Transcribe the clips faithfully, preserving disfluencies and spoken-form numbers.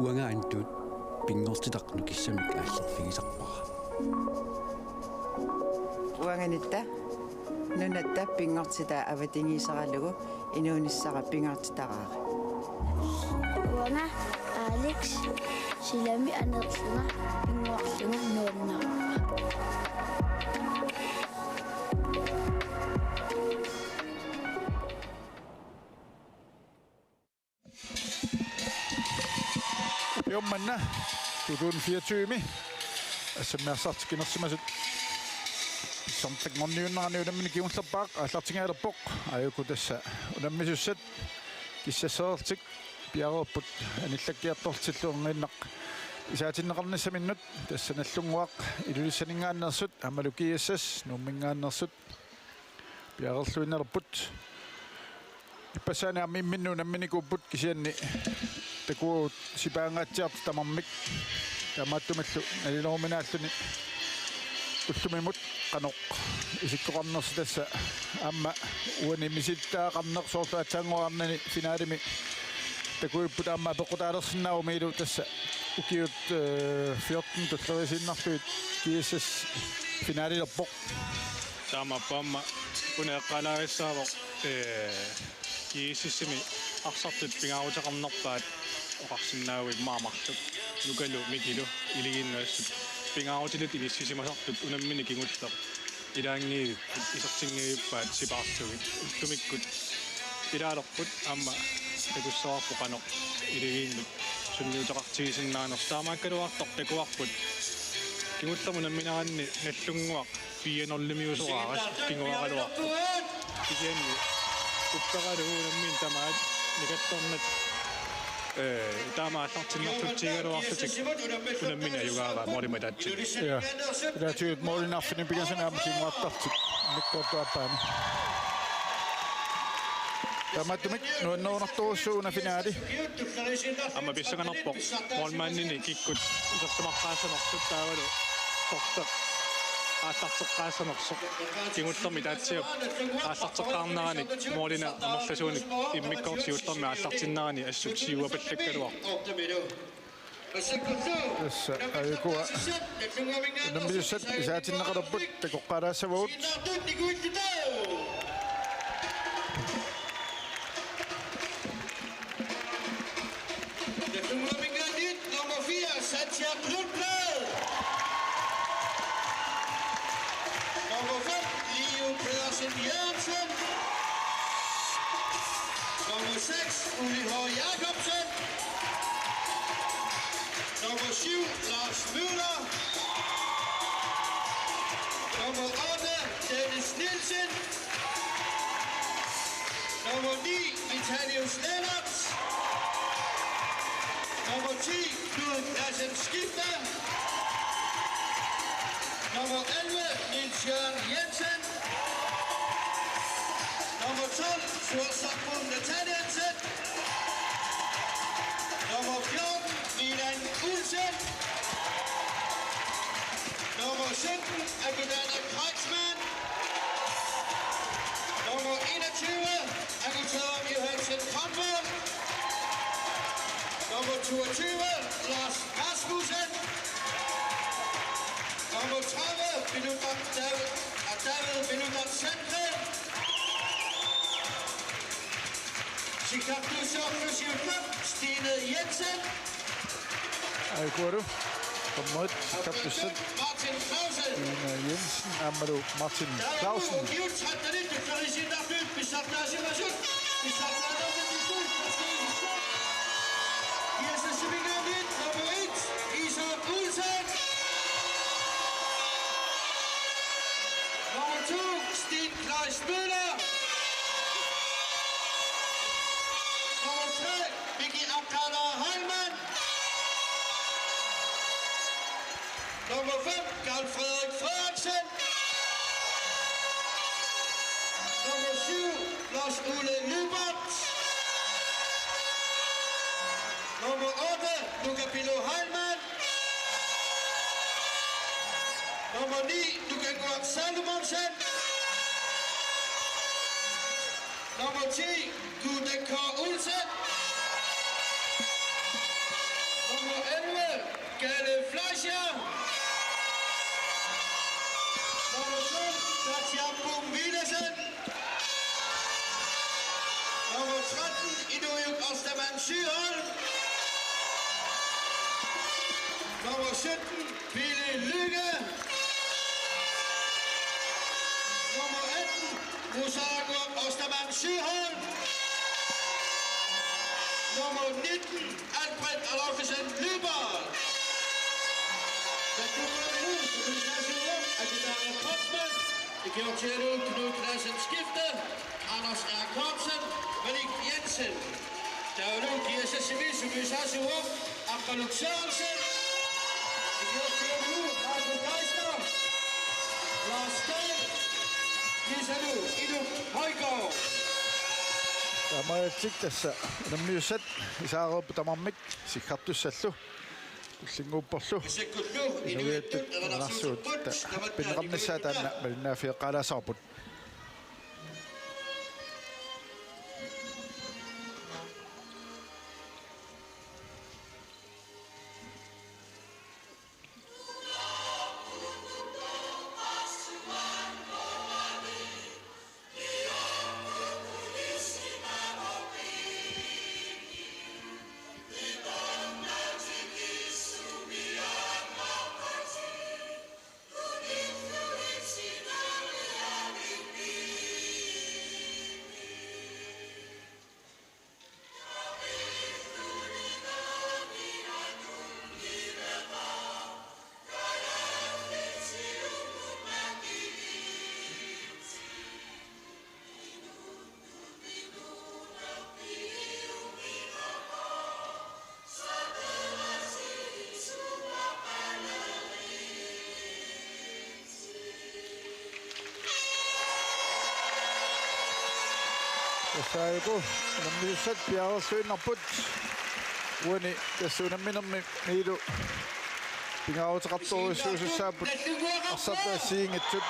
Uanga Antut pinngortitaq nukissamik aallerfigisarpara. Uanga Nitta nunatta pinngortitaa avatangiiseralugu inuunissara pingaartitaraara. Uanga Alex silami aneerlunga pinnguarlunga nuannaraara. Ukiormanna to tusind fireogtyve-mi assammiarsartik inersimasut pissanganngorniunnerani unammineq kingullerpaaq aallartingajalerpoq. Aajuku tassa unammisussat kissassereerlutik piareerput anillakkiartorlutillu erniinnaq isaatinneqarnissaminnut, tassa Nagdlunguaq Ilulissaninngaanneersut aammalu GSS Nuumminngaanneersut piareerluinnalerput. Ippassaani aamma imminnut unamminikuupput, kisianni takuagut sipaangaatsiartut tamarmik. Taamaattumillu nalileruminaalluni ullumimut qanoq isikkoqarnersoq, tassa aamma uani misilittagaqarneq, soorlu aatsaannguaq arnani finalemi takuipput, aamma apeqqutaalersinnaavoq, imaluunniit tassa ukiut, eh, fjorten tulleriiaannarlugit GSS finalilerpoq. Taamaappoq aamma una eqqaalaagassaavoq, ee, GSS-imi arsartut pingaaruteqarnerpaat oqarsinnaavugut, immaqa marluk Nukalu, Mikilu, Iliginnut assut pingaarutilik inissisimasartut unammineq kingulleq ilaanngivippoq, isertinngivippaat sipaarlugit. Ullumikkut ilaalerput aamma takussavarput qanoq Iliginnut sunniuteqartigisinnaanersoq. Taamaakkaluartoq takuarput kingullermik unammineranni Nagdlunguaq fire nul-imiusoraara, kinguaraluarpoq. Kisianni upperalugu unammineq tamaat nikattornat, ee, taama aallartinnartuutigigaluarlutik unammineq ajugaavaa målimik ataatsimut. Ja. Ilaatigut målinik arfineq-pingasunut aamma kinguartartut immikkoortup aappaani. Taamaattumik nuannerunartorujussuuvoq una finale. Aamma pissanganarpoq målmandini kikkut isersimaqqaassanersut taavalu sorleq aallarteqqaassanersoq. Kingullermik Taatsiap aallarteqqaarneranik målinik amerlasuunik immikkoortut siullermik aallartinneranni assut siuapallakkaluarpoq. Tassa aajukua unammisussat isaatinneqalerput, takoqqaalaassavagut. Nummer fire, Santiago Lundblad. Nummer fem, Leo Pedersen Jørgensen. Nummer seks, Uli H. Jacobsen. Nummer syv, Lars Møller. Nummer otte, Dennis Nielsen. Nummer ni, Vitalius Lennert. Nummer ti, Knud Madsen Skifte. Nummer elleve, Niels Jørgen Jensen. Nummer tolv, Thor Samuel Nathanielsen. Nummer fjorten, Milan Olsen. Nummer sytten, Aguilera Kreutzmann. Nummer enogtyve, Angeltorm Johansen Kronborg. Nummer toogtyve, Lars Rasmussen. Nummer tredive, Veludat David, David Veludat Sandgren. Sikaktuso Fusiuka, Stine Jensen. Aikuaru. Dommerit Sikaktuso. Martin Clausen. Stine Jensen, aammalu Martin Clausen. Nummer et, Isak Olsen. Nummer to, Sten Kleist Møller. Nummer tre, Vicky Akala Heilmann. Nummer fem, Carl Frederik Frederiksen. Nummer syv, Lars Ole Lyberth. Nummer otte, Luka Pilo Heilmann. Nummer ni, Luka Guak Salomonsen. Nummer ti, Gude K. Olsen. elleve, Kalle Fleischer. Nummer tolv, Tatja Bung Villadsen. Nummer tretten, Inujuk Ostermann Søholm. Nummer sytten, Pele Lynge. Nummer atten, Musago Ostermann Søholm. Nummer nitten, Alfred Adolfsen Lyberth. Nummer elleve, Knud Klassen Skifte, Anders R. Kortsen, Malik Jensen. Taavalu G S S-imi sumisaasuuvoq Aqqaluk Sørensen. Ikiortiugu Marco Geisler. Lars Dahl. Kiisalu Inuk Højgaard. Taamaalillutik tassa unammiussat isaareerput tamarmik sikkartussallu. Tullinnguupporlu. Massakkut inuiattut erinarsuusupput, tamat pinneqarnissaa taanna malinnaaffeqalaassavarput. Tassaajuku unammiussat piareerluinnarput. Uani tassa unamminermi Miilu pingaaruteqartorujussuusussaapput arsartut assigiinngitsut.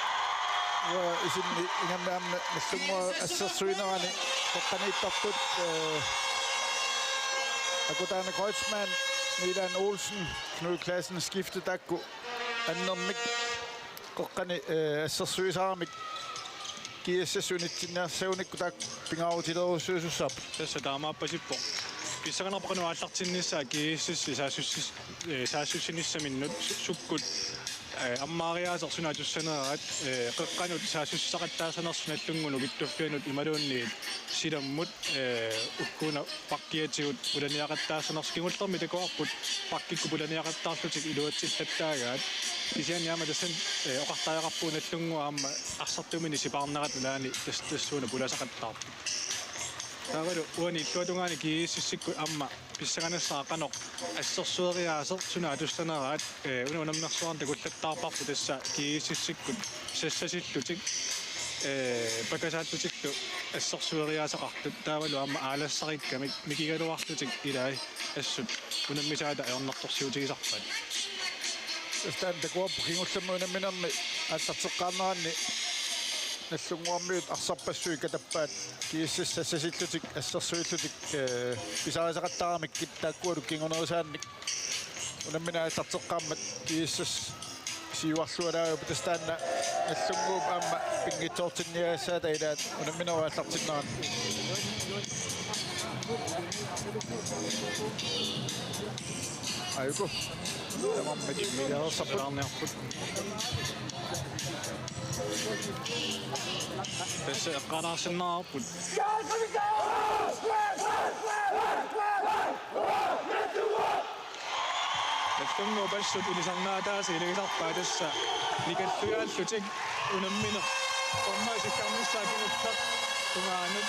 Uanga isinni ingammik aamma Nagdlunguaq assersuinerani qeqqaniittartut, eh, Akutaana Kreutzmann, Milan Olsen, Knud Klassen Skifte taakku annermik qeqqani, eh, assersuisaramik G S S unitsinniarsagunikkut taakku pingaarutilerujussuusussaapput. Tassa taamaappasippoq. Pissanganarpoq qanoq aallartinnissaa G S S saassussis-, eh, saassussinissaminnut su-, sukkut, eh, ammaariaaseq suna atussanerat, eh, qeqqanut saassussisaqattaassanersoq Nagdlunguup ukittuffianut imaluunniit silammut, eh, ukkuuna pakkiatigut pulaniaqattaassanersoq. Kingullermik takuarput pakkikkut pulaniaqattaarlutik iluatsillattaagaat. Kisianni aamma tassani, eh, oqartariaqarpugut Nagdlunguup aamma arsartumini sipaarnerat nalaani tas-, tassuuna pulasaqattaarpoq. Taavalu uani illuatungaani G S S-ikkut aamma pissanganassaaq qanoq assersueriaaseq suna atussaneraat, eh, una unammersuarnut takullattaarparput tassa G S S-ikkut sassasillutik, eh, pakasaallutillu assersueriaaseqartut taavalu aamma aalassarikkamik mikigaluarlutik ilai assut unammisaata ajornartorsiutigisarpaat. Tassa taanna takuarput kingullermik unamminermi aallarteqqaarneranni Nagdlunguarmiut arsarpassuit katappaat G S S sassasillutik assersuillutik, eh, pisarisaqattaaramikkit taakkualu kingunerisaannik unammineq aallarteqqaarmat G S S siuarlualaajupput. Tassa taanna Nagdlunguup aamma pinngitsoortinniagassaata ilaat unamminerup aallartinnerani. Aajuku. Tamarmik immileersarput. Taarniarput. Tassa eqqaalaarsinnaavarput. Nagdlunguup assut ilisarnaataasa ilagisarpaat tassa nikallujaallutik unammineq. Tormasikkarnissaa kingulleq tungaanut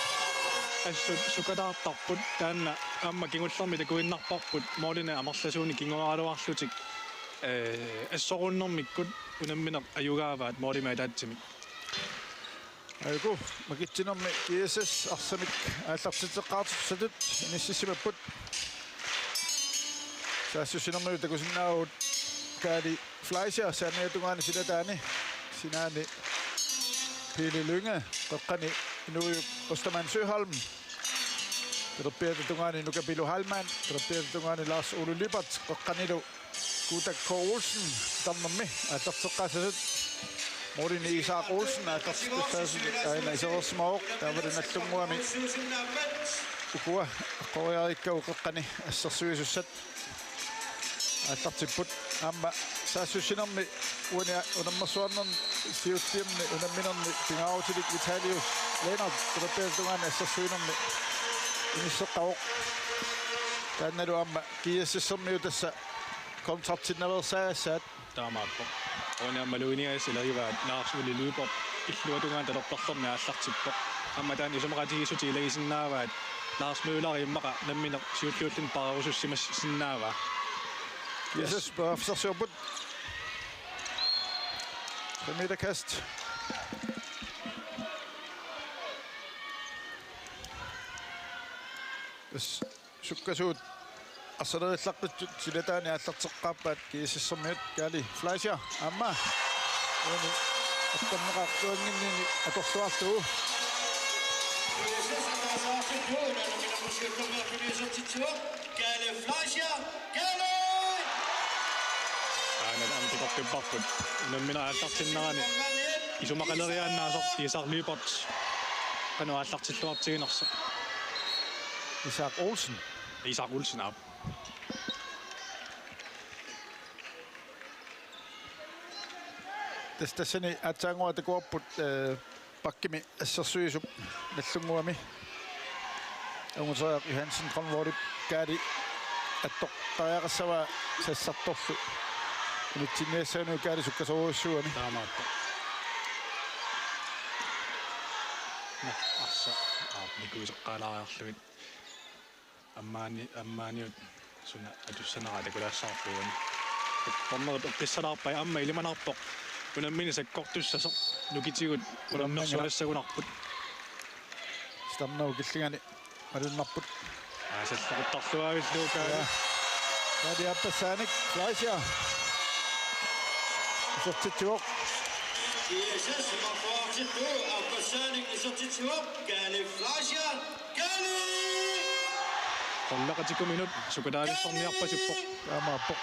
assut sukataartarput taanna aamma kingullermik takuinnarparput målinik amerlasuunik kinguaaraluarlutik, eh, assorunnermikkut unammineq ajugaavaat målimik ataatsimik. Aajuku, makitsinermi G S S arsamik aallartitseqqaartussatut inississimapput. Saassussinermilu takusinnaavagut Kaali Fleischer saaniatungaani silataani. Sinaani Pele Lynge, qeqqani Inuujuk Ostermann Søholm. Talerpiata tungaani Nuka Pilu Heilmann, talerpiata tungaani Lars Ole Lyberth, qeqqanilu Kuutak K. Olsen, titarnermi aallarteqqaassasut. Målini Isak Olsen aallarteqqaassasut aana isereersimavoq, taavalu Nagdlunguami ukua eqqoriariikkagut qeqqani assersuisussat aallartipput. Aamma saassussinermi uani unammersuarnermi siulliini unamminermi pingaarutilik Vitalius Lennert talerpiata tungaani assersuinermi inisseqqavoq. Taannalu aamma GSS-ermiut tassa kontraktinnaveersaagassaat. Taamaappoq. Uani aamma Lunias ilagivaa Lars Ole Lyberth illuatungaani talerperlermi aallartippoq. Aamma taanna isumaqatigiissutit ilagisinnaavaat Lars Møller immaqa nammineq siulliulluni parerusussimassinnaavaa. GSS periarfissarsiorput. Fem meter kast. Yes. Sukkasuut arsalerillaqqissut silataani aallarteqqaappaat GSS-ermiut. Kaali Fleischer aamma. Uani attorneqartuanginnini atorluarlugu. Kaali Fleischer, Kaali! Aana aamma takoqqipparput. Unammineq aallartinnerani isumaqaleriaannaasoq Isak Lyberth. Qanoq aallartilluartiginersoq. Isak Olsen. Isak Olsen aap. Tassa tassani aatsaannguaq takuarput, eh, bakkimi assersuisup Nagdlunguami. Anguseriaq Johansen Grønvoldip Kaali attortariaqassavaa sassartorlu. Unitsinniassagaanut Kaali sukkasoorujussuugami. Taamaappoq. Nå, arsaq. Aap, nikuiseqqaalaariarlugit. Ammaani-, ammaaniut suna atussanera takulaassavarput uani. Dommerit eqqissalaarpai aamma ilimanarpoq. Unammineq sakkortussasoq nukitigut unammersualassagunarput. Stamnau killingani malunnarput. Aasallequttarluaavillugu Kaali. Ja. Kaali aappassaanik Fleischer. Isertitsivoq. GSS nummer fyrre aappassaanik isertitsivoq Kaali Fleischer. Kaali! Qollaqatikuminut sukataalissarniarpasippoq. Taamaappoq.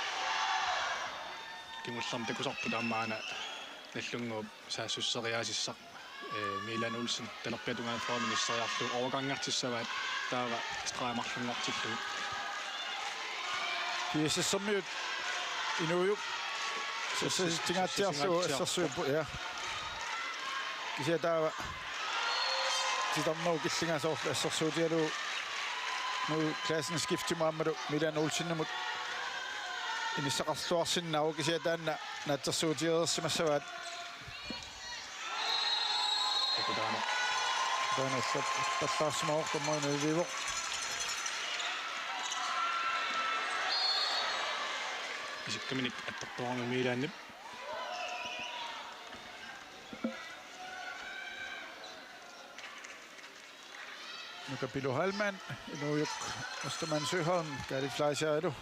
Kingullermik takusarput aamma aana Nagdlunguup saassusseriaasissaq, eh, Milan Olsen talerpiata tungaanut fyrre minutsit inissereerlugu overgangertissavaat taava streg marlunngortillugu. GSS-ermiut Inuujuk sassatissingaatsiarlugu assersuipput, ja. Kisianni taava titarnerup killinga soorlu assersuutigalugu Knud Klassen skiftimut aammalu Milan Olsenimut inissaqarluarsinnaavoq, kisianni taanna naatsorsuutigereersimassavaat. Takuuk taanna. Taanna allap pallaarsimavoq, dommerip nalilerpoq. Isikka minik attortuarami Milanip. Nuka Pilu Heilmann, Inuujuk Ostermann Søholm, Kaali Fleischerilu.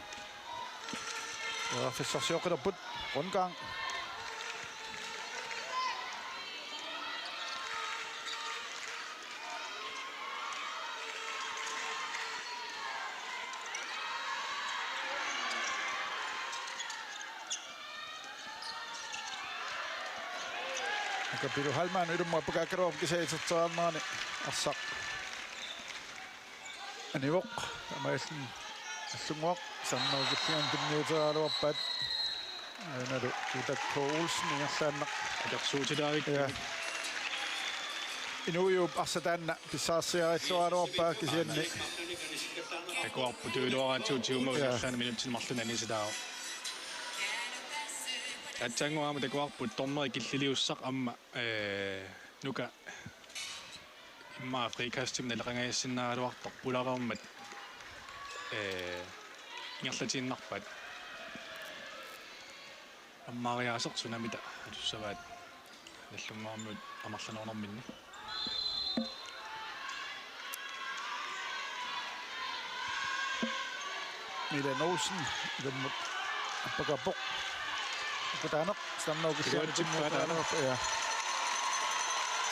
Periarfissarsioqqilerput, rundgang. Nuka Pilu Heilmann ilummut appakaakkaluarpoq kisianni iserteriarnerani arsaq anivoq. Taamaalilluni Nagdlunguaq titarnerup killinganik tunniuteriaraluarpaat. Aanalu Kuutak K. Olsen ingerlaannaq. Akersuutilaarikka. Ja. Inuujuup arsaq taanna pissaarsiarilluaraluarpaa kisianni. Takuarput tuiluaratsigu tigummagu, ja, ingerlaannaq minutsini marlunni anisilaavoq. Aatsaannguaq aamma takuarput dommerit killiliussaq aamma, ee, Nuka immaqa frikastimik naleqangajassinnaagaluartoq pulareermat, ee, ingerlatiinnarpaat. Ammaariaaseq sunamita atussavaat Nagdlunguarmiut amerlanerunarminni. Milan Olsen ilummut appakaappoq. Ukutaaneq, titarnerup killinganik tunniuteriaraluarpaa. Ja.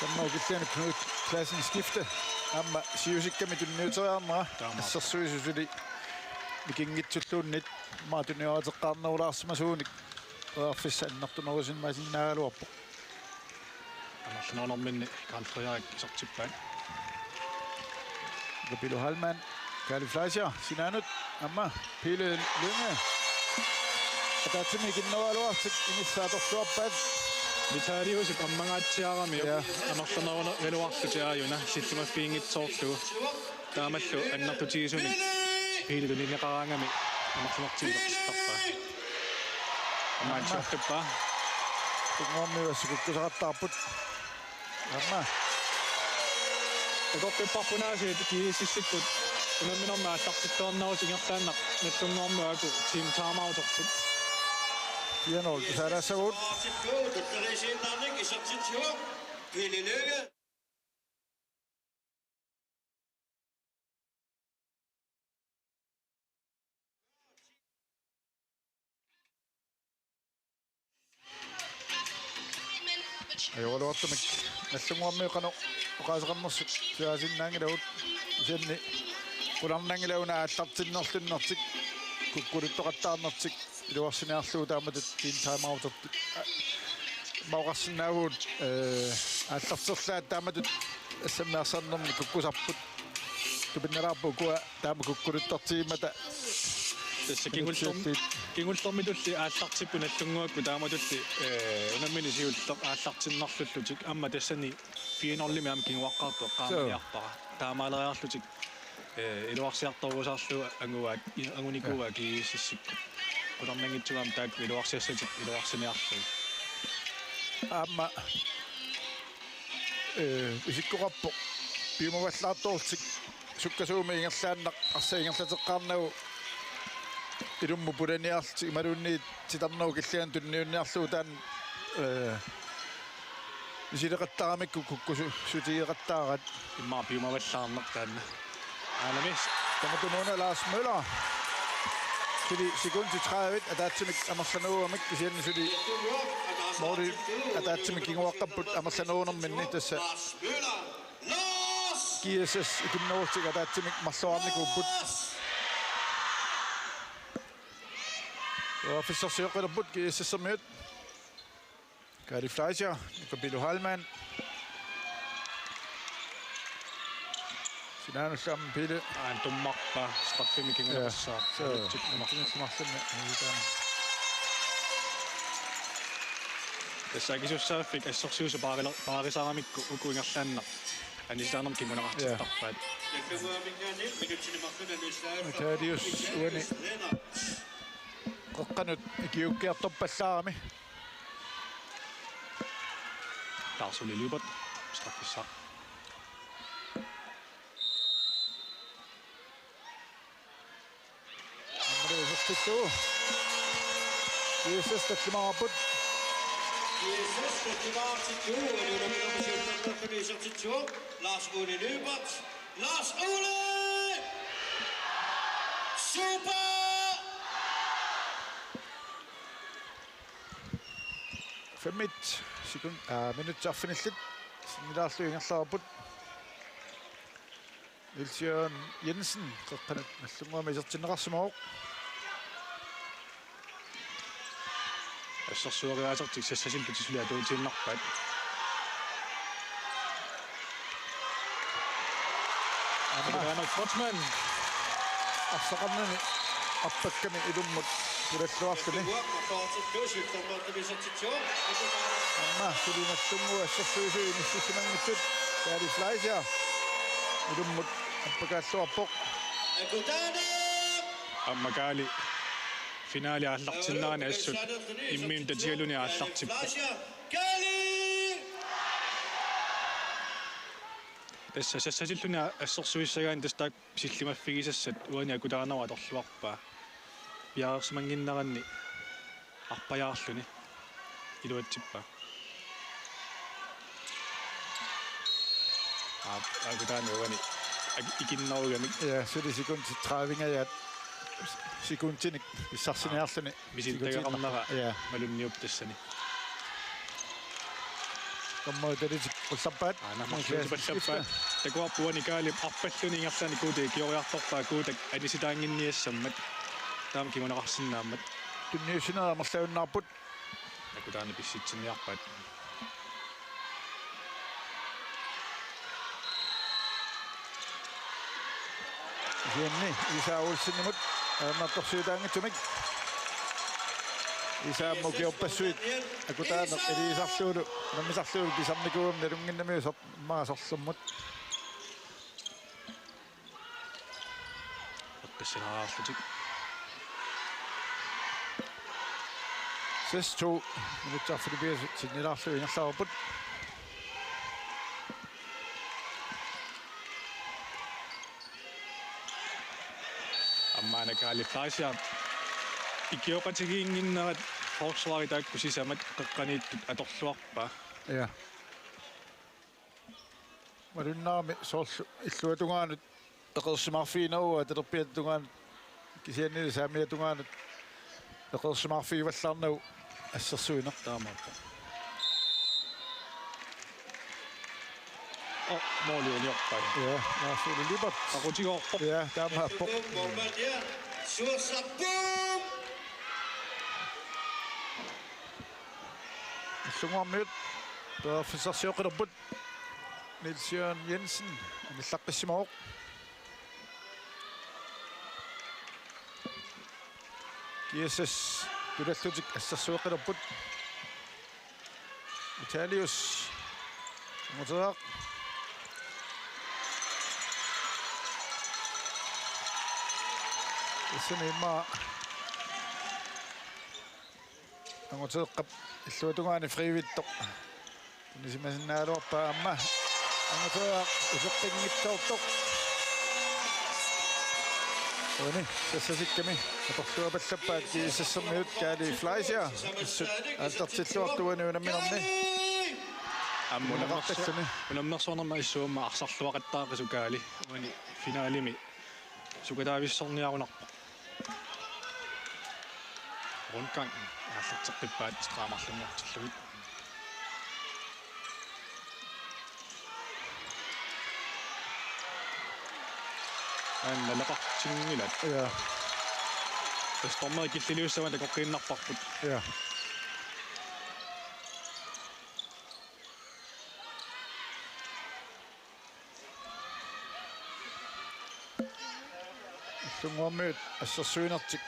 Tamanna killingani Knud Clausen skifte. Aamma siusikkami tunniuteriarnera. Taamaappoq. Assersuisut suli mikinngitsulluunniit aamma tunniuteqqaarnerulaarsimasuunik periarfissaq annertunerusinnaagaluarpoq. Amerlanerunerminni Karl Frederik isertippaat. Pilu Heilmann, Kaali Fleischer, sinaanut, aamma, Pele Lynge. Ataatsimik ikinnerugaluarlutik inissaq atorluarpaat. Vitaliusip ammangaatsiarami, ja, amerlanerugaluarlutik aajuna, sillimaffiginngitsoorlugu. Taamallu annertutigisumik Pele tunineqaraangami amerlanertigilertarpaa. Aamma ansiortuppaa. Tunngormiuassi kukkusaqattaarput. Aamma. Takoqqipparput aasiit GSS-ikkut unamminermi aallartittuarnerusut ingerlaannaq Nagdlunguarmiut uku team timeouterput. Fire nul, tusaalaassagut. Ajoraluartumik Nagdlunguarmiut qanoq oqaaseqarnersut saasinnaanngilagut, kisianni qularnanngilagut una aallartinnerlunnertik kukkuluttoqattaarnertik iluarsiniarlugu taamatut team timeoutertut. Aamma oqarsinnaavugut, ee, aallarterlaat taamatut assammiarsaarnermi kukkusarput. Tupinnalaarpoq ukua taama kukkuluttortigimmata. Tassa kingullerm-, kingullermitulli aallartipput Nagdlunguakkut taamatulli, ee, unammineq siulleq aallartinnerlullutik, aamma tassani fire nul-imi aamma kinguaqqaartoq eqqaamaniarpara. Taamaaleriarlutik, ee, iluarsiartorusaarlugu anguaat, i-, angunikuuaat GSS-ikkut. Qularnanngitsumik aamma taakku iluarsiassatik iluarsiniarlugit. Aamma, ee, isikkoqarpoq piumavallaartorlutik sukkasuumik ingerlaannaq arsaq ingerlateqqaarnagu ilummut pulaniarlutik imaluunniit titarnerup killingani tunniunniarlugu taanna, ee, misileqattaramikku kukkusu-, sutigeqattaarat. Immaqa piumavallaarneq taanna. Aalami. Tamatumuuna Lars Møller. Suli sekundit tredive ataatsimik amerlanerugamik kisianni suli måli ataatsimik kinguaqqapput amerlanerunerminni tassa. GSS ikinnerullutik ataatsimik marloriarnikuupput. Periarfissarsioqqilerput GSS-ermiut. Kaali Fleischer, Nico Pilu Heilmann. Sinaanullu aamma Pele. Aa, tummarpa, straffimik kinguneqassaaq. Ja. Suu, tummarlunni. Tassa akisussaaffik assersuisut paarila-, paarisaramikku uku ingerlaannaq anisitaanermut kinguneqartittarpaat. Ja. Matthæus uani qeqqanut ikiuukkiartorpallaarami. Lars Ole Lyberth, straffissaq. Aammalu isertittu. GSS tallimaarput. GSS tallimaartittu, uani unamminermi siullernerluni isertitsivoq Lars Ole Lyberth. Lars Ole! Super! Femmit sekund, aa, minutsit arfinillit sinnilaarlugit ingerlareerput. Niels Jørgen Jensen, qeqqanut Nagdlunguami isertinneqarsimavoq. Assersueriaasertik sassasillutik suli atuutiinnarpaat. Aamma. Aamma Kreutzmann. Arsaqarnani arpakkami ilummut pulalluarluni. Aamma suli Nagdlunguaq assersuisui inississimanngitsut. Kaali Fleischer ilummut appakaalluarpoq. Aamma Kaali finale aallartinnerani assut immiunik tatigaluni aallartippoq. Tassa sassasilluni assersuissagaanni tassa taakku sillimaffigisassat uani akutaanerup atorluarpaa. Piareersimannginneranni arpajaarluni iluatsippaa. Aap, akutaanut uani ak-, ikinnerugamik. Ja, suli sekundit tredive-ngajaat sekundinik pissarsiniarluni. Aa, misittagaqarnera. Ja. Malunniup tassani. Dommerit ilitik qullerpaat. Aana, marluutipallappaat. Takuarput uani Kaalip arpalluni ingerlaannaq Guuti ikioriartorpaa Guutak anisitaannginniassammat. Taama kinguneqarsinnaammat. Tunniussineq amerlagunnaarput. Akutaani pissitsinniarpaat. Kisianni Isak Olsenimut ajornartorsiutaanngitsumik. Isak aamma ukiorpassuit akutaaneq iliuusarlugulu, unammisarlugulu pisarnikuugami nalunnginnamiuk sor-, immaqa sorlermut. Eqqissinaarlutik. Seks to minutsit arfineq-pingasut sinnilaarlugit ingerlareerput. Aamma aana Kaali Fleischer ikioqatigiinnginnerat forsvarit taakku sisamat qeqqaniittut atorluarpaa. Ja. Malunnarami soorlu illuatungaanut eqeersimaarfigineruvoq, talerpiata tungaanut kisiannili saamiata tungaanut eqeersimaarfigivallaarnagu assersuineq. Taamaappoq. Oh, måli uniorpai. Ja, Lars Ole Lybert. Aqutigoorpoq. Ja, taamaappoq. Målmand, ja. Suossarpoq! Nagdlunguarmiut periarfissarsioqqilerput. Niels Jørgen Jensen anillaqqissimasoq. GSS tulallutik assersueqqilerput. Vitalius. Anguteriaq. Tassani immaqa Anguteqqap illuatungaani friivittoq tunisimasinnaagaluarpaa, aamma Anguteriaq useqqinngitsoortoq. Uani sassasikkami atorluapallappaat GSS-ermiut Kaali Fleischer assut aallartilluartoq uani unamminermi. Aamma unammersu-, unammersuarnermi assut aamma arsarluaqattaaqqisoq Kaali uani finalimi sukataavissorniarunarpoq. Rundgang aallarteqqippaat straamarlunngortillugit. Aana naleqartinngilat. Ja. Tassa dommerit killiliussavat takoqqiinnarparput. Ja. Nagdlunguarmiut assersuinertik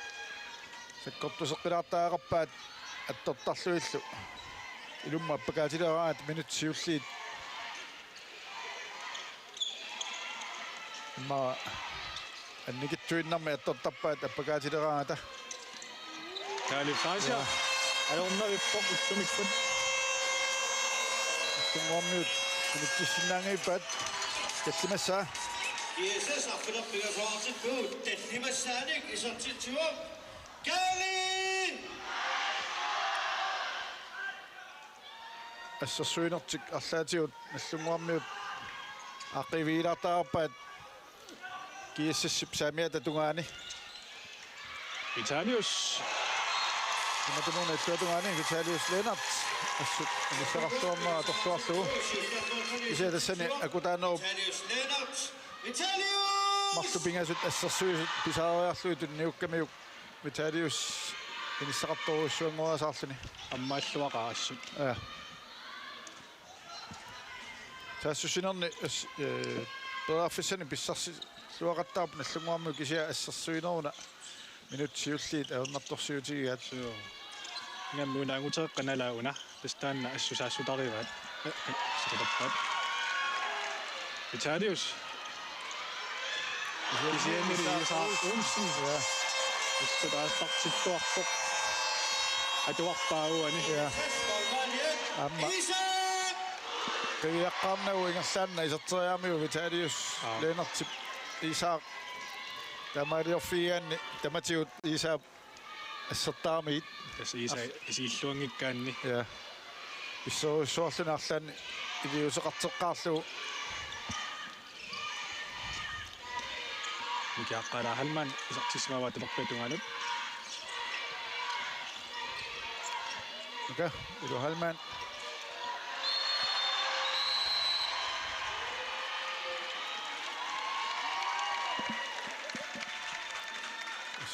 sakkortuseqqilaartariaqarpaat attortarlugillu. Ilumut appakaatileraagut minutsit siulliit. Immaqa annikitsuinnarmik attortarpaat appakaatileraangata. Kaali Fleischer. Ja. Ajornavippoq ullumikkut. Nagdlunguarmiut minutsit sinnaanngippaat. Tallimassaa. GSS arfineq-pingasoqartikkut tallimassaanik isertitsivoq Kaali. Assersuinertik arlaatigut Nagdlunguarmiut aaqqiivigilaartariaqarpaat GSS-ip saamiata tungaani. Vitalius. Imatumuuna illuatungaani Vitalius Lennert assut inissaqarluarnera atorluarlugu. Kisianni tassani akutaanerup marluk pingasut assersuisut pisariarlugit tunniukkamiuk Vitalius inissaqartorujussuanngoriasaarluni. Ammaalluaqaaq assut. Ja. Saassussinerni as-, eh, periarfissanik pissarsiluaqattaarpoq Nagdlunguarmiut kisianni assersuineruna minutsit siulliit ajornartorsiutigigaat. Suu. Ingammik una Anguteqqap nalaa una. Tassa taanna assut saassutarivaat. Eh, eh, saassutappaat. Vitalius. Kisiannili Isak Olsen. Ja. Assut aallartilluarpoq. Atuarpaa uani. Ja. Aamma. Qiviaqqaarnagu ingerlaannaq iserteriaramiuk Vitalius. Aa. Lennertip Isak. Taamaaliorfigigaanni tamatigut Isak assertaarmigit. Tassa Isak af- isiilluanngikkaanni. Ja. Pissorujussuarluni arlaannik iliuuseqarteqqaarlugu. Miki Aqqala Halman isertissimavaa talerpiata tungaanut. Mika, Ilo Halman.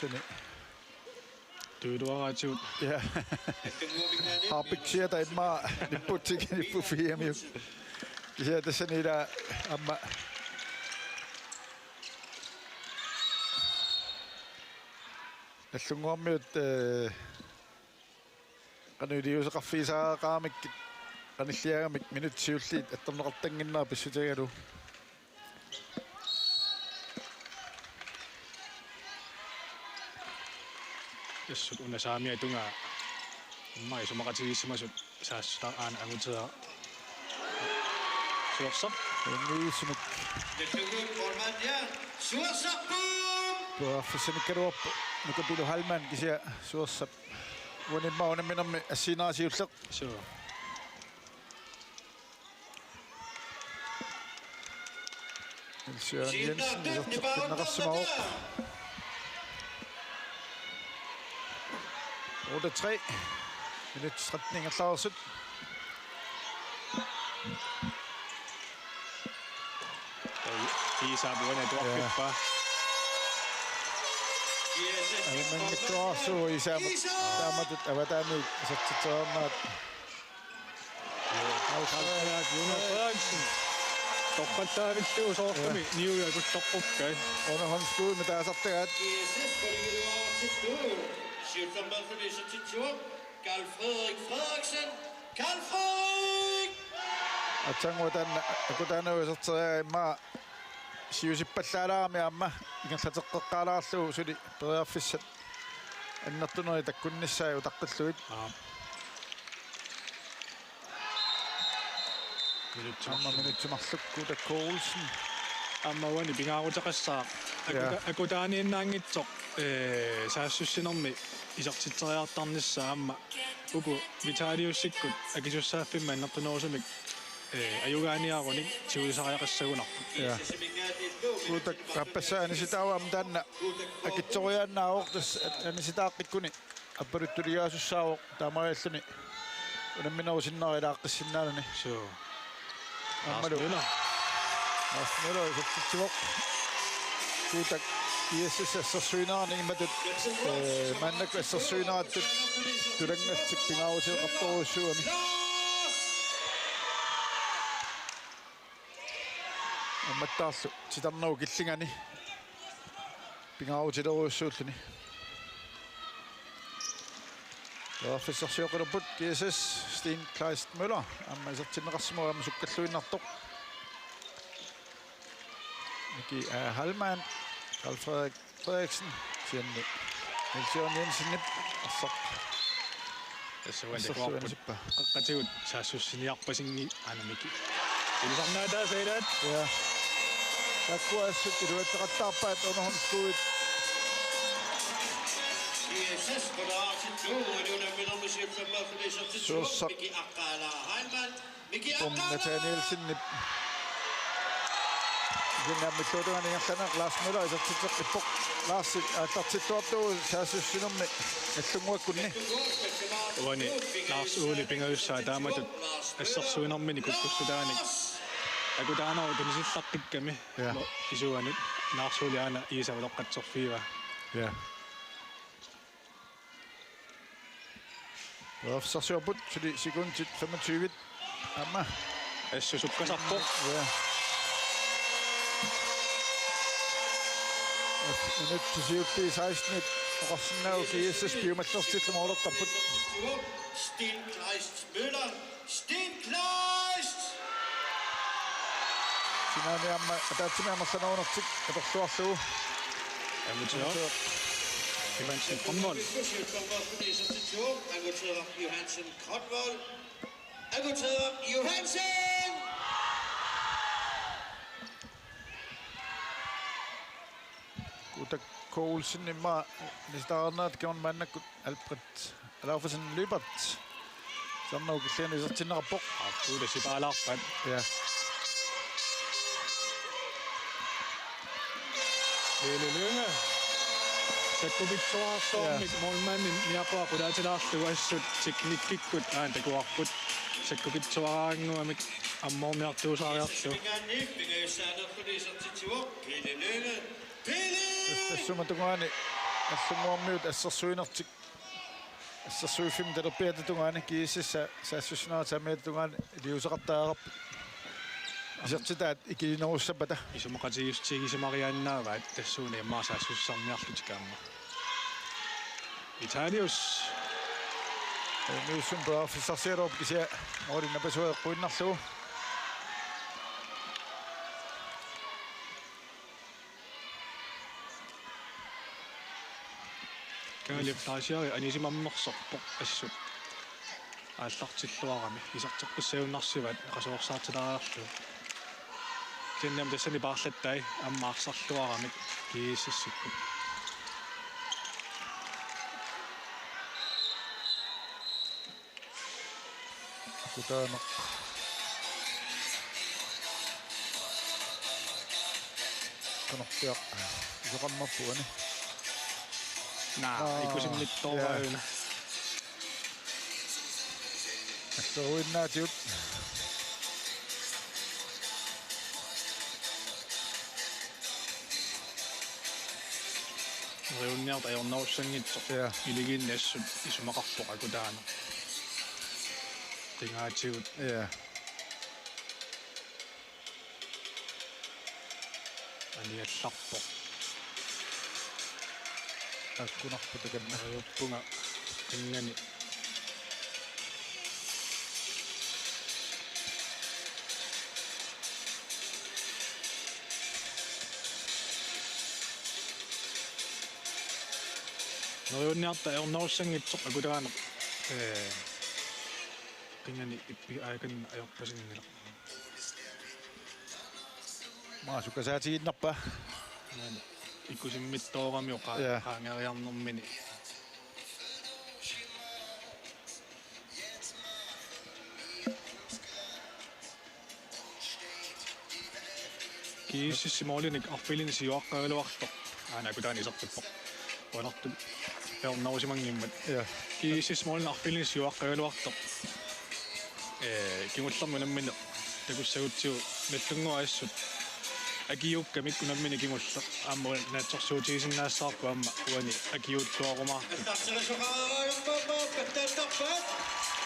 Tuni. Tuiluaraatigut. Ja. Harpik siata immaqa nipputsikka nipput fiamiuk. Kisianni tassani ila aamma Nallunnguarmiut, eh, qanoq iliuuseqarfigisariaqaramikkit qanilliagamik minutsit siulliit attorneqartannginnerat pissutigalugu. Tassut una saamiata tungaa immaqa isumaqatigiissimasut saassutaa aana anguteraa. Suorsaq. Unniisumik. Suorsarput. Periarfissanikkaluarpoq Nuka Pilu Heilmann kisianni Suorsap uani immaqa unamminermi assiinera siulleq. Suu. Niels Jørgen Jensen iserteqqinneqarsimavoq. Otte tre. Minut tretten ingerlareersut. Iisaap uani atuarfippaa. Aamma isertitseriarneq. Iisaamut taamatut avataaniit isertitseriarnerat. Alfred Jonas Frederiksen. Toqqattaavillugu soorlumi. Ja. Niuerput toqqukkai. Underhåndsskud med taasartagaat. Karl Frederik Frederiksen. Karl Frederik! Aatsaannguaq taanna Akutaanerup iserteriaraa immaqa siusippallaalaarami aamma ingerlateqqeqqaalaarlugu suli periarfissat annertunerit takkunnissaat utaqqillugit. Aap. Minutsit marluk. Aamma minutsit marluk Kuutakko Olsen. Aamma uani pingaaruteqassaaq. Ja. Akuta-, Akutaaniinnaanngitsoq, eh, saassussinermi isertitseriartarnissaa aamma uku Vitaliusikkut akisussaaffimmi annertunerusumik, eh, ajugaaniarunik tigusisariaqassagunarput. Ja. Kuutak aappassaa anisitaavoq aamma taanna akitsoriaannaavoq tassa anisitaaqqikkunik appaluttuliaasussaavoq taamaalilluni unamminerup sinnera ilaaqqissinnaanani. Suu. Aammalu Lars Møller. Lars Møller isertitsivoq. Kuutak I S S assersuinerani imatut, eh, maannakkut assersuinerattut tulanngallutik pingaarutigeqartorujussuugami. Ammattaarlu titarnerup killingani pingaarutilerujussuulluni. Periarfissarsioqqilerput G S S, Sten Kleist Møller aamma isertinneqarsimavoq aamma sukkalluinnartoq. Miki A. Heilmann, Karl Frederik Frederiksen, kisianni Niels Jørgen Jensenip arsaq. Tassa uani assersuinerput. Qaqqatigut saassussiniarpasinngilaq aamma Miki. Ilisarnaataasa ilaat. Ja. Taakkua assut iluatseqattaarpaat underhåndsskuddit. Suossaq. Tom Nathanielsenip. Ikinnaamilluutungani ingerlaneq Lars Møller isertitseqqippoq. Lars aallartilluartuuvoq saassussinermi Nallunnguakkunni. Uani Lars Ole pingajussaa taamatut assersuinermini kukkussutaanik. Akutaanerup tunisillaqqikkamik. Ja. Isuanut Lars Ole aana Iisa utoqqatserfigiva. Ja. Periarfissarsiorput suli sekundit femogtyve. Aamma. Assut sukkasarpoq. Ja. Minutsit siulliit sekstenit oqarsinnaavoq G S S piumallertillugu målertarput. Sten Kleist Møller. Sten Kleist! Sinaani aamma ataatsimik amerlanerunartik atorluarlugu. Anguteeraq Johansen Grønvold. Anguteeraq Johansen Grønvold. Anguteeraq Johansen! Kuutak K. Olsen immaqa anisitaareernerat kingorna maannakkut Albert Alaufesen Lyberth. Titarnerup killingani isertinneqarpoq. Aappuu tassa paalaarpat. Ja. Lele Lynge. Sakkukitsuararsuarmik. Ja. Målmandip niaqua qulaatilaarlugu assut teknikkikkut aana takuarput. Sakkukitsuaraannguamik ammoorniartuusaariarlugu. Pele! Pele! Tassuma tungaani Nallunnguarmiut assersuinertik. Assersuiffimmi talerpiata tungaani G S S-ip saassussinerata saamiata tungaani iliuuseqartariaqarput. Isertitaat ikilinerussappata. Isumaqatigiissutigisimariaannaavaat tassuuna immaqa saassussisarniarlutik aamma. Vitalius. Ajunngivissuaq periarfissarsigaluarpoq kisianni måli napasua eqquinnarlugu. Kaali Fleischer anisimammersorpoq assut. Aallartilluarami iserteqqissagunarsivaat qasuersaartilaariarlugu. Kisianni tassani paarlattai aamma arsarluaramik G S S-ikkut. Akutaaneq. Qanorpiaq isoqarnerput uani. Naa, aa, ikusimmittoorajuna. Ja. Asseruinnaatigut. Neriunniarta ajornerussanngitsoq. Ja. Iligiinni assut isumaqarpoq Akutaaneq. Qingaatigut. Ja. Aniallarpoq. Akkunarpoq takanna. Ajuppunga qingani. Neriunniarta ajornerussanngitsoq Akutaaneq. Ee, qingani ippi aakan ajorpasinngilaq. Maasukkasaatiginnarpa. Maani. Ikusimmittoorami oqa-, ja, qaangeriarnermini. G S S-ip målinik arfilinik siuaqqagaluartoq. Aana Akutaaneq isertippoq. Uanartut ajornerusimanngimmat. Ja. G S S-ip målinik arfilinik siuaqqagaluartoq. Ee, kingullermik unammineq takussagutsigu Nallunnguaq assut akiuukkamik unammineq kingulleq aamma naatsorsuutigisinnaassavarput aamma uani akiuuttuarumaarput.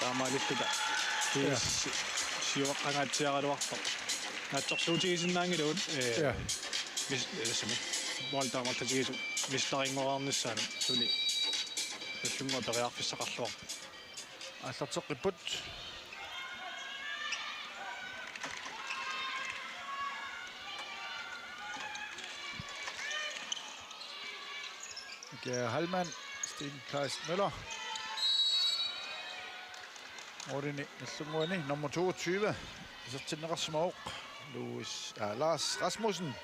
Taamaalilluta. Ja. G S S siuaqqangaatsiaraluartoq. Naatsorsuutigisinnaanngilagut, ee, ja, mis-, ee, tassami. Målip amerlatigisut mesterinngoriarnissaanut suli Nallunnguaq periarfissaqarluarpoq. Aallarteqqipput. Michael Heilmann, Sten Kleist Møller. Målini Nallunnguani nummer toogtyve. Isertinneqarsimavoq Louis, ah, Lars Rasmussen.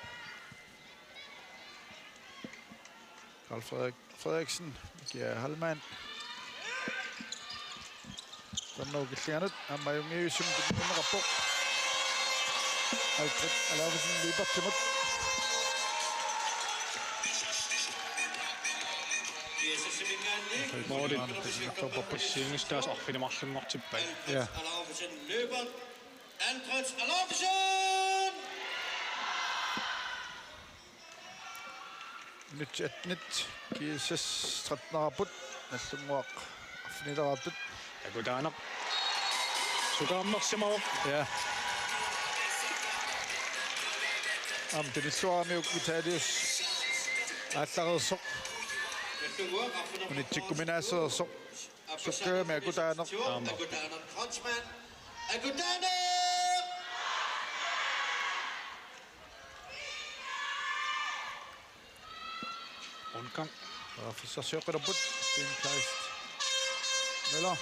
Karl Frederik Frederiksen, Michael Heilmann. Qannoq killinganut aamma ajunngivissumik tunniunneqarpoq. Alfred Alaufesen Libertimut. Målit. Passivinngistaasa arfineq-marlunngortippai. Ja. Alfred Alaufesen. Minutsit attenit G S S trettenerput, Nallunnguaq arfinilereerput. Akutaaneq sukaammersimavoq. Ja. Aamma tunilluaramiuk Vitalius aallareersoq. Unitsikkuminaassereersoq. Sukkaami Akutaaneq. Aamma. Akutaaneq. Rundgang. Og forsøgsjokkerput. Sten Kleist Møller.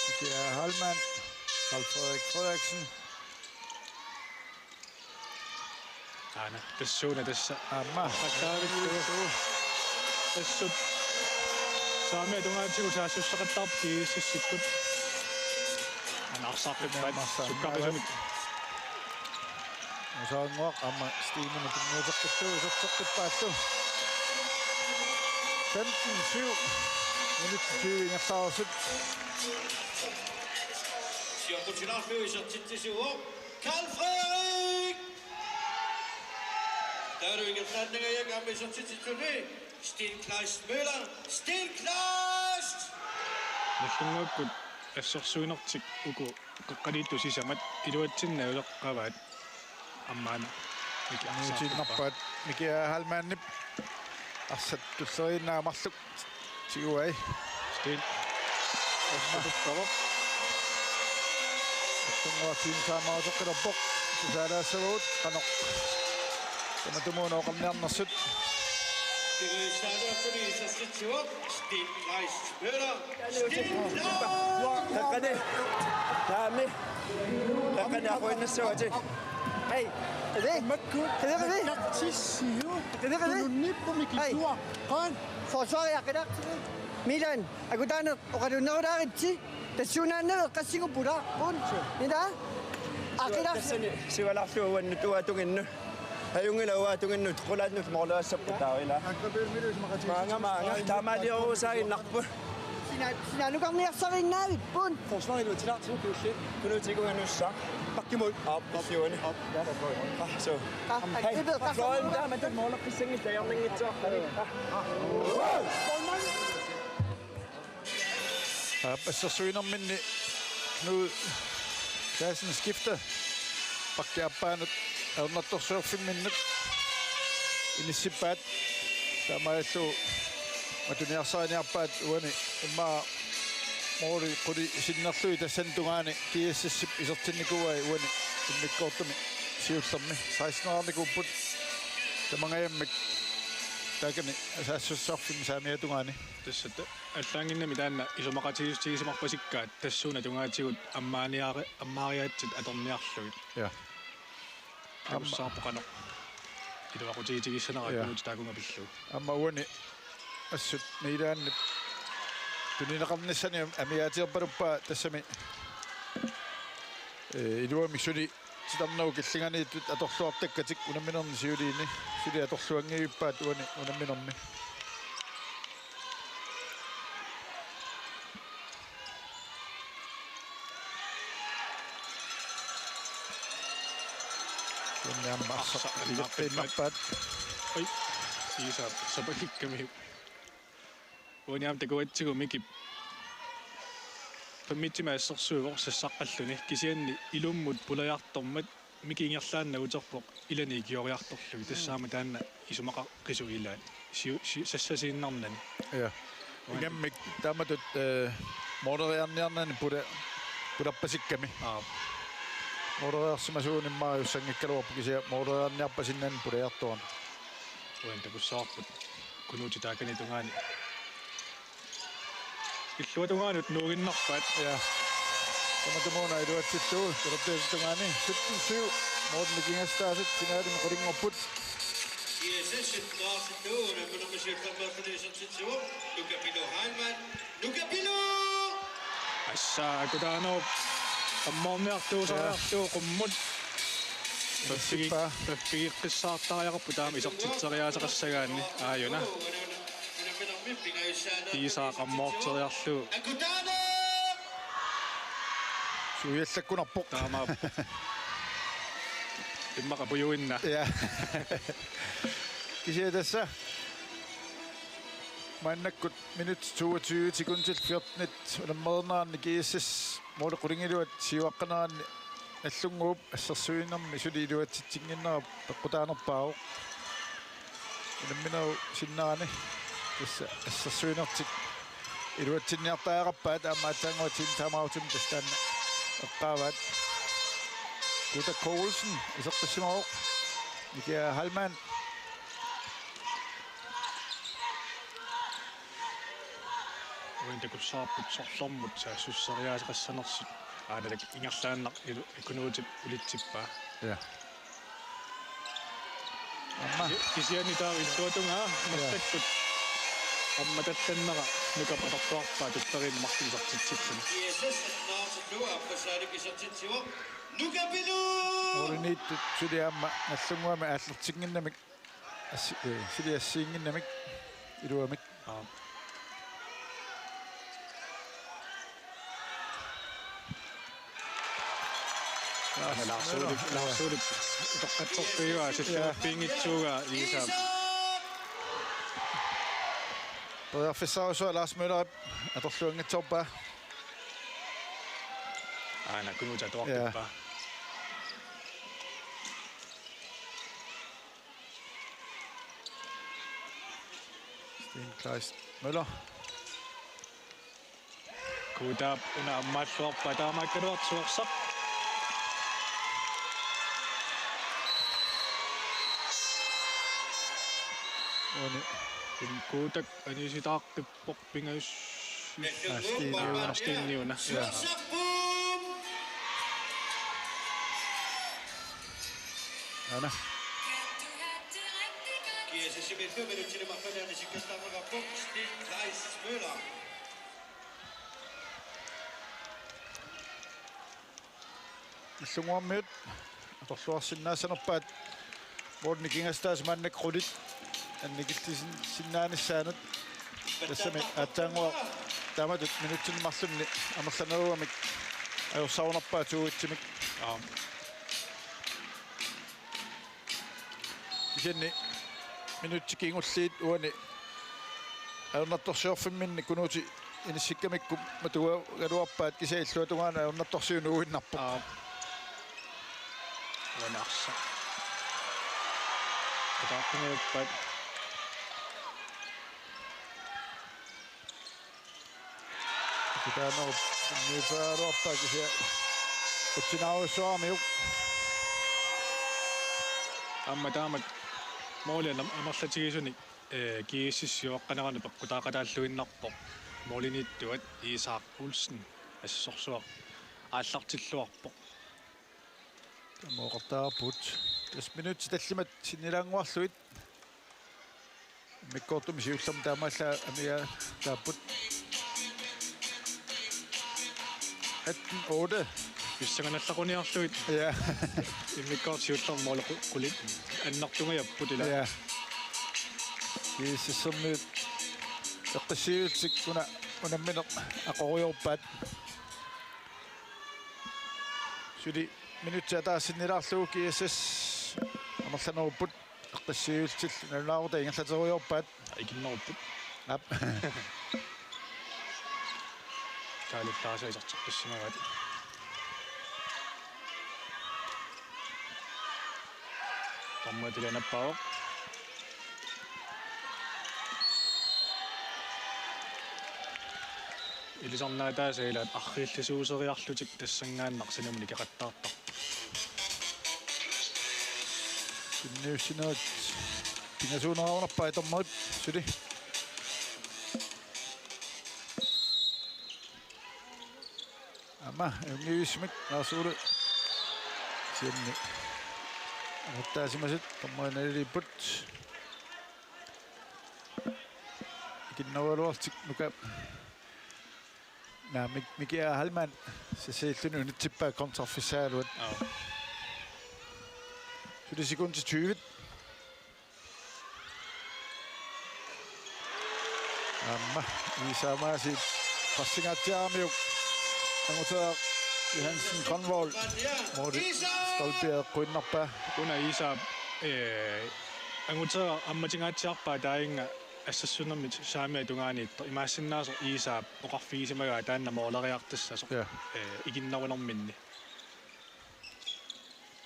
Michael Heilmann. Karl Frederik Frederiksen. Aana, tassuuna tassa. Aamma. Takkavittu. Assut. Saamiata tungaatigut saassussaqattaarpoq G S S-ikkut. Aana arsaarpippaat. Aamma arsaarpippaat. Sukkarisumik. Musaannguaq aamma Steenimut tunniuteqqittoq iserteqqippaallu. Femten syv. Minutsit tyve ingerlareersut. Siorputilaarlu isertitsisuuvoq Karl Frederik. Taavalu ingerlaannangajakkami isertitsisuni Sten Kleist Møller. Sten Kleist! Nallunnguakkut assersuinertik uku qeqqaniittut sisamat iluatsinnaaleqqavaat ammaana. Miki arsaq. Nuutiinnarpaat Miki Heilmannip arsaq tulleriinnaq marluk tiguai. Sten. Assutukkavoq. Tunguartiin saamaateqqilerpoq. Tusaalaassavagut qanoq tamatumuuna oqarniarnersut. Tigussaaleertuni isertitsivoq Sten Kleist Møller. Sten Kleist! Takkani. Taami. Takkani aquinnassavatit. Hej. Hej. Hej. Hej. Hej. Forsvar, jeg kan. Milan, akutaaneq oqalunnerulaaritsi, tassuunaannaveeqqassinguppula. Pun. Ila. Aqilaq. Tassani sivalarlu uannut uatunginnu. Ajunngilaq uatunginnut qulaannut moorluassappu taavila. Maanga, maanga. Taamaaliorusaaginnarput. Sina, sinalukarniarsariinnavipput. Forsvarit uatilaartigu piulli. Kunuutigu anussaa. Bakkimut. Aap, bakkimut. Aap. Ah, so. Ah, hej. Fløjen der, men den måler på sengen, der er ingen til. Aap, assersuinerminni Knud Klassen skifte. Bakki aappaanut ajornartorsiorfimminnut inissippaat. Taamaalillutik matuniarsariniarpaat uani immaqa mooli quli sinnerlugit tassani tungaani G S S-ip isertinnikuuai uani immikkoortumi siullermi. Seksten-erarnikuupput tamangajammik taakani saassussarfimmi saamiata tungaani. Tassa ta-, allaanngimmat taanna isumaqatigiissutigisimappasikkaat tassuuna tungaatigut ammaaniare-, ammaariaatsit atorniarlugit. Ja. Aamma. Takussaarpoq qanoq iluaqutigitigissavara. Ja. Kunuut taakunga pillugu. Aamma uani assut Milanip tunineqarnissani amigaatigerpaluppaa tassami, eh, iluamik suli titarnerup killinganiittut atorluartakkatik unamminerni siuliini suli atorluanngivippaat uani unamminermi. Uani aamma arsaq. Arsaq ileqqiinnarpaat. Oi. Iisa sapakikkami. Uani aamma takuatsigu Mikip. Pammitsimik assersuivoq sassaqqalluni. Kisianni ilummut pulajartormat Miki ingerlaannaq uterpoq ilani ikioriartorlugit. Tassa aamma taanna isumaqaqqisut ilaat. Siu-, si-, sassasiinnarnani. Ja. Uani. Ingammik taamatut, eh, mooleriarniarnani pula-, pularpasikkami. Aap. Mooleriarsimasuunik immaqa ajussanngikkaluarpoq kisianni mooleriarniarpasinnani pulajartorami. Uani takussavarput. Kunuut taakani tungaani. Illuatungaanut nuuginnarpaat. Ja. Tamatumuuna iluatsillugu, talerpiata tungaani, sytten syv, Morten Mikingastaasut, finaalimi qulinngorput. G S S sytten sytten, unamminermi siullermeerluni isertitsivoq, Nuka Pilu Heilmann, Nuka Pilu! Assa, akutaanerup ammoorniartuusariarlugu qummut. Issippaa. Paffigeqqissaartariaqarpoq. Taama isertitseriaaseqassagaanni aajuna. Iisaaq ammoorteriarlugu. Suiallakkunarpoq. Taamaappoq. Immaqa pujuinnaq. Ja. Kisianni tassa maannakkut minut toogtyve sekundit fjortenit unammereerneranni G S S mooli qulingiluat siuaqqaneranni Nallunnguup assersuinermi suli iluatsitsinnginnera peqqutaanerpaavoq. Unamminerup sinnerani tassa assersuinertik iluatsinniartariaqarpaat, aamma aatsaannguaq timeoutimi tassa taanna eqqaavaat. Guuta K. Olsen isertissimavoq. Miki Heilmann. Uani takussavarput sorlermut saassusseriaaseqassanersut. Aanalak ingerlaannaq ilu-, Kunuutip ulitsippaa. Ja. Aamma. Ki-, kisianni taava illuatungaa. Ja. Massakkut ammatallannerat Nukap atorluarpaa tulleriinnut marluk isertitsilluni. Nuka Pilu! Mooliniittut suli aamma Nallunnguami aallertinnginnamik. Assi-, eh, suli assiginnginnamik iluamik. Aap. Aana Lars Ulrik, Lars Ulrik. Utoqqatserpiugaa, ja, silluarpiinngitsuugaa, Iisaap. Periarfissarujussuaq Lars Møllerip atorluanngitsoorpaa. Aana Kunuuta atuarpippaa. Ja. Sten Kleist Møller. Kuutaap una ammaalluarpaa, taamaakkaluartoq suorsaq. Uani. Kuutak aniisitaaqqippoq pingajus-. Aa, Steniuna. Steniuna. Ja. Aana. G S S-ip elleve minutsini marlunni anisikkastaarneqarpoq Sten Kleist Møller. Illunnguarmiut atorluarsinnaassanerpaat, målip nikingassutaasa maannakkut qulit annikillisin-, sinnaanissaanut. Tassami aatsaannguaq taamatut minutsini marlunni amerlanerugamik ajorsarunarpaa to-etsimik. Aap. Kisianni minutsit kingulliit uani ajornartorsiorfimminni Kunuuti inissikkamikku matugaluarpaat, kisianni illuatungaanut ajornartorsiuinnarpoq. Aap. Uani arsaq. Ataaqqinngiuppat. Kitaanoq niupaluarpaa kisianni utsinaarujussuarmiuk. Aamma taamak måli amerlatigisunik, eh, G S S-ip siuaqqanerani peqqutaaqataalluinnarpoq. Målimiittuat Isak Olsen assorsuaq aallartilluarpoq. Tamoqartaarput. Tassa minutsit tallimat sinnilaannguarlugit. Immikkoortumi siullermi taamaallaat amigaataapput. Atten otte. Pissanganarlaquniarlugit. Ja. Immikkoortumi siullermi måli qu-, qulit annertungajapput ila. Ja. G S S-ermiut eqqissiivillutik una unammineq aqoriarpaat. Suli minutsit ataaseq sinnilaarlugu G S S amerlanerupput, eqqissiivillutillu nalunaaquttap ingerlaterujoorpaat. Ikinnerupput. Aap. Kaalullaasa iserteqqissimagaat. Dommeri tilianappaavoq. Ilisarnaataasa ilaat arriillisuuseriarlutik tassanngaannaq sanimut nikeqattaartarput. Sinniussinerit pingasuunerarunarpai dommerit suli. Aamma ajunngivissumik Lars Ole. Kisianni amerlattaasimasut dommerit naliliipput. Ikinnerugaluarlutik Nuka. Naa, Mik-, Miki Ahlmann, Cecilillu unitsippaa kontrafissaaluat. Aap. Suli sekundit tyve. Aamma, Isak Maasi qassingaatsiaramiuk, Anguteeraq Johansen Grønvold, måli stolpia eqquinnarpaa. Una Isak, eh, Anguteeraq ammatigaatsiarpaa taanna assassunermit saamiata tungaaniittoq, imaassinnaasoq Isak oqarfigisimagaa taanna måleriartassasoq. Ja. Eh, ikinnerunerminni.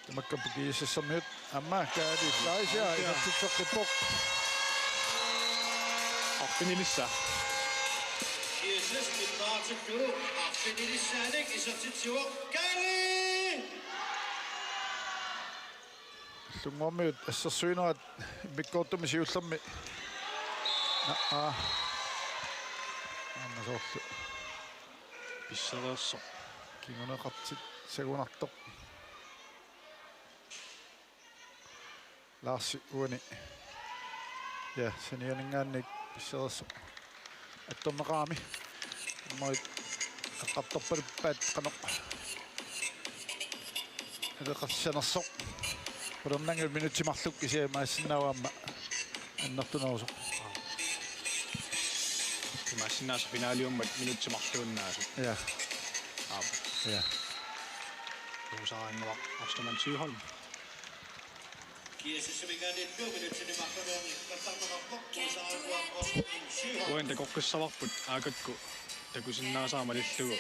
Tamakku G S S-ermiut aamma Kaali Fleischer isertitseqqippoq. Arfinilissaa. G S S-ip minutsillu arfinilissaanik isertitsivoq Kaali. Illunnguarmiut assersuinerat immikkoortumi siullermi. Aa. Aamma soorlu. Pissareersoq. Kinguneqartitseqarunartoq. Larsi uani. Ja, sanianinngaanniit pissareersoq. Attorneqarami. Aamma eqqartorpaluppaat qanoq. Eqqarsanersoq. Qularnanngilaq minutsit marluk kisianni imaassinnaavoq aamma annertunerusoq. Imaassinnaasoq finaaliummat minutsit marluinnaasut. Ja. Aap. Ja. Tuusaarannguaq Ostermann Søholm. Uani takoqqissavarput A-kkut takusinnaasara malillugu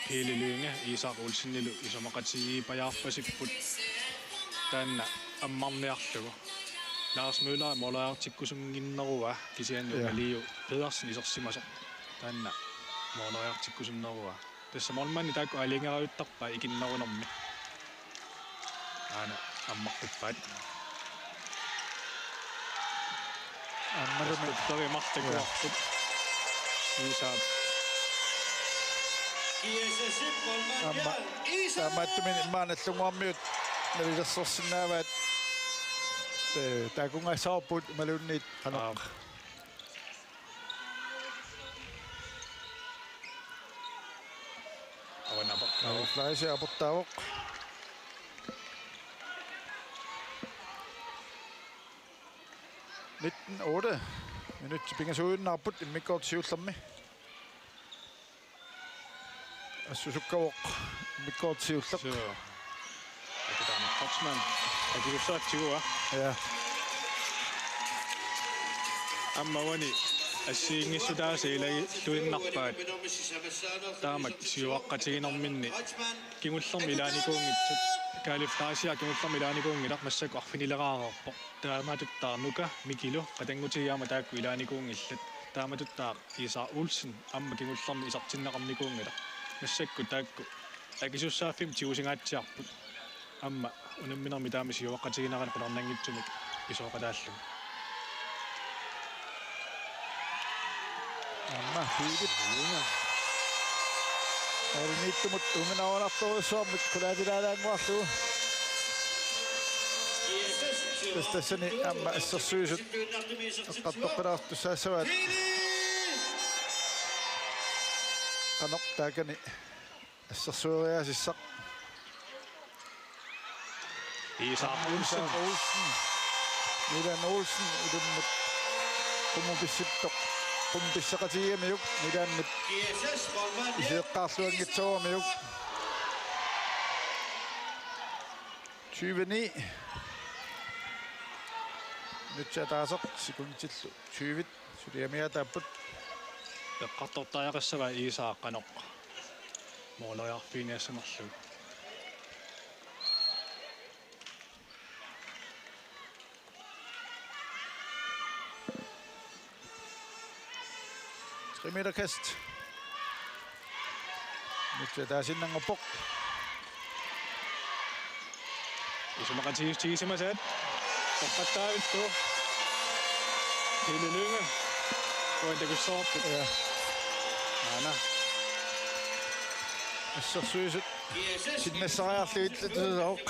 Pele Lynge Isak Olsenilu isumaqatigiippajaarpasipput taanna ammarniarlugu. Lars Møller måleriartikkusunnginnerua kisianni Ja. Liu Pedersen isersimasoq taanna måleriartikkusunnerua. Tassa målmandi taakku aalajangerajuttarpaat ikinnerunermi. Aana ammartippaat. Ammalumi. Støtteri Marteqquarput. Iisaap. Aamma taamaattumik immaqa Nagdlunguarmiut nalilersorsinnaavaat. Ee, taakkunngassavarput imaluunniit qanoq. Aap. Avannaappoq. Fleischer aportaavoq. Nitten otte. Minutsit pingasuujunnaapput immikkoortoq siullermi. Assusukkavoq immikkoortoq siulleq. Suu. Akitaani Kreutzmann. Akisussaatsigu. Ja. Aamma uani assigiinngissutaasa ilagilluinnarpaat. Taamak siuaqqatiginerminni kingullermik ilaanikuunngitsut. Kaali Fleischer kingullermik ilaanikuunngilaq, massakkut arfinileraarpoq. Taamatuttaaq Nuka Mikilu qatanngutigiit aamma taakku ilaanikuunngillat. Taamatuttaaq Isak Olsen aamma kingullermik isertinneqarnikuunngilaq. Massakkut taakku akisussaaffimmik tigusingaatsiarput. Aamma unamminermi taama siuaqqatiginerani qularnanngitsumik pisooqataallugu. Aamma Filip. Aariniittumut unginaarunnartorujussuarmik qulaatilaalaannguarlugu. Tassa tassani aamma assersuisut eqqartoqqilaartussaassavaat. Qanoq taakani assersueriaasissaq. Isak Olsen. Isak Olsen. Milan Olsen ilummut qummut pissittoq. Qummut pisseqatigiumiuk Milanip iseeqqaarluanngitsooramiuk. Tyve ni. Minutsit ataaseq sekundillu tyve. Suliamiaataapput. Eqqartortariaqassavaa Isak qanoq måleriarfiginiassanerlugu. Tre meter kast. Minutsit ataasiinnanngorpoq. Isumaqatigiissutigisimasaat. Toqqattaavittu. Pele Lynge. Uani takussavarput. Ja. Aana. Assersuisut. Sinnassariarlugit tusooq.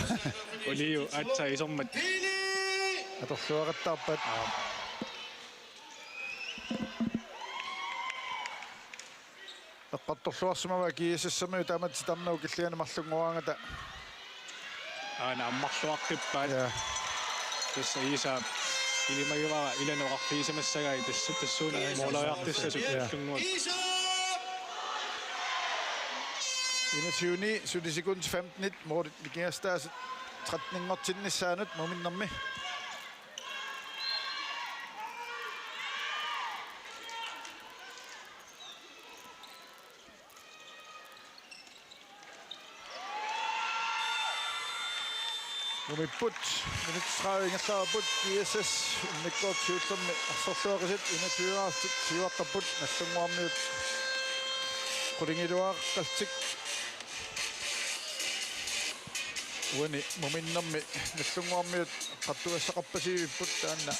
Uliu aatsaat isermat. Atorluaqattaarpaat. Aap. Eqqartorluarsimavaat G S S-imiut taamatut titarnerup killinganni marlunngoraangata. Aana ammarluaqqippaat. Ja. Tassa Isak ilimagivara ilannut oqarfigisimassagai tassa tassuuna Ja. måleriartussasut Ja. Nagdlunguakka. Enogtyve ni, suli sekundit femten målit nikingassutaasut tretteninngortinnissaanut muminnermi. Mumipput, minutsit tredive ingerlareerput, G S S, immikkoortoq siullermi arsorluaqisut, enogtyve siuaqqapput, Nagdlunguarmiut qulingiluaqqallutik. Uani muminnermi Nagdlunguarmiut eqqartugassaqarpasivipput taanna.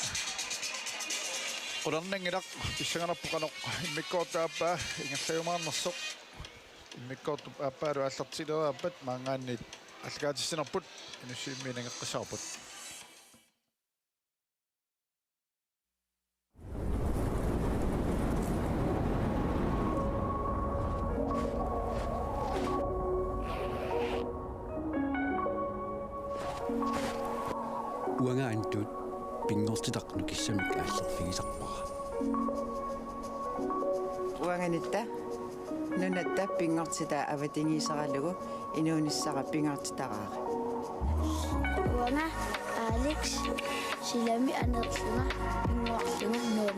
Qularnanngilaq, pissanganarpoq qanoq immikkoortup aappaa ingerlajumaarnersoq. Immikkoortup aappaalu aallartilereerpat maanngaanniit aallakaatissinerput Inussivimmiit nangeqqissavarput. Uanga Antut pinngortitaq nukissamik aallerfigisarpara. Uanga Nitta nunatta pinngortitaa avatangiiseralugu inuunissara pingaartitaraara. Uanga Alex, silami aneerlunga pinnguarlunga nul.